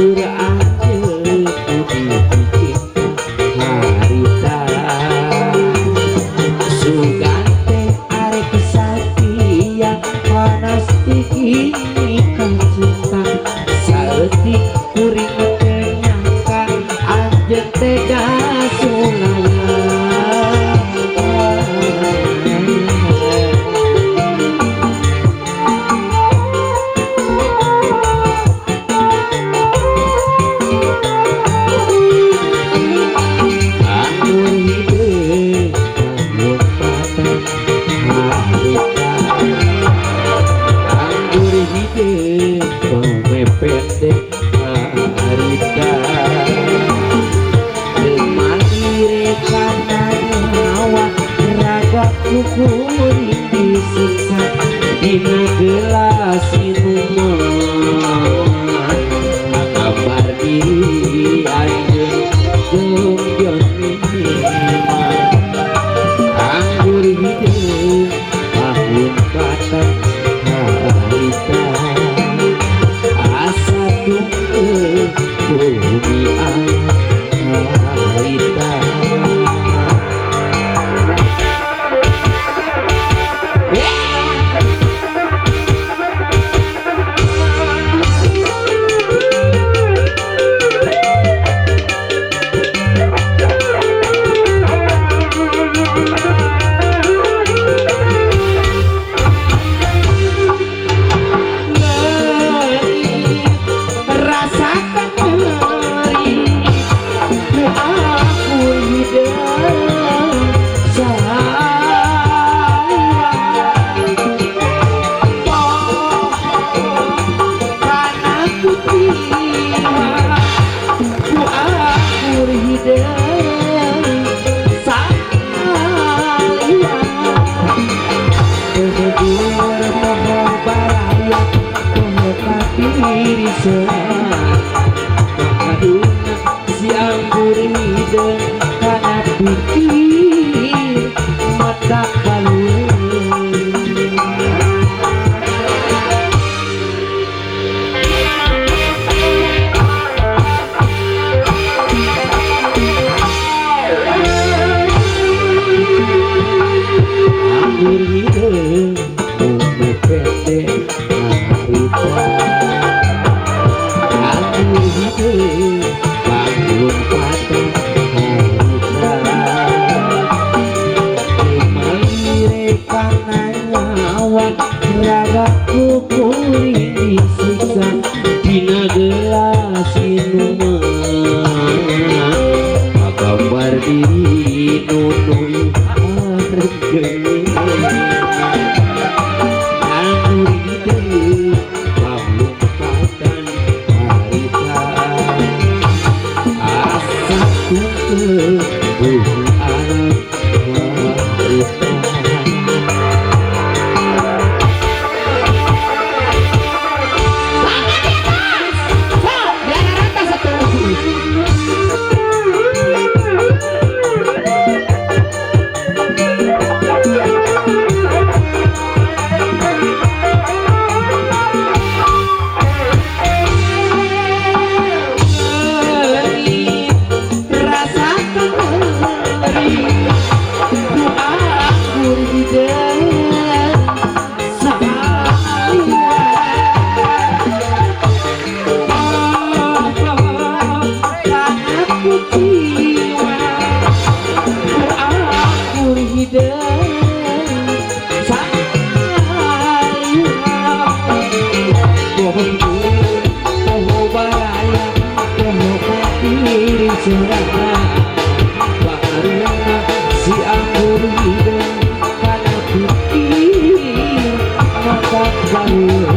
Anggur anjeun kudu dicinta harita. Sugan teh arek satia panas dikini cinta. Saeutik kuring teu nyangka anjeun teh sulaya. Anggur hideung panglumpatan harita. Anggur hideung pamependek harita. Teu malire kana nyawa raga kukuring disiksa dina gelas minuman. Kabar diri anjeun jongjon miniman. Anggur hideung panglumpatan harita. Asa tungkeul bumi harita. Rasakan nyeri aku hideung saliwa. Kana kutiwa ku anggur hideung saliwa. Tegugur poho baraya poho kadiri serat. Makaduna si anggur hideung kana pikir mata balur. Anggur hideung pamependek harita. Anggur hideung panglumpatan harita. Teu malire kana nyawa raga kukuring disiksa dina gelas minuman. Kagambar diri nunuy hareugeun. Anggur hideung panglumpatan harita. Asa tungkeul bumi alam harita. Rasakan nyeri ku anggur hideung saliwa. Kana kutiwa ku anggur hideung saliwa. Poho poho baraya poho kadiri serat. Baruna si anggur hideung kana pikir mata balur.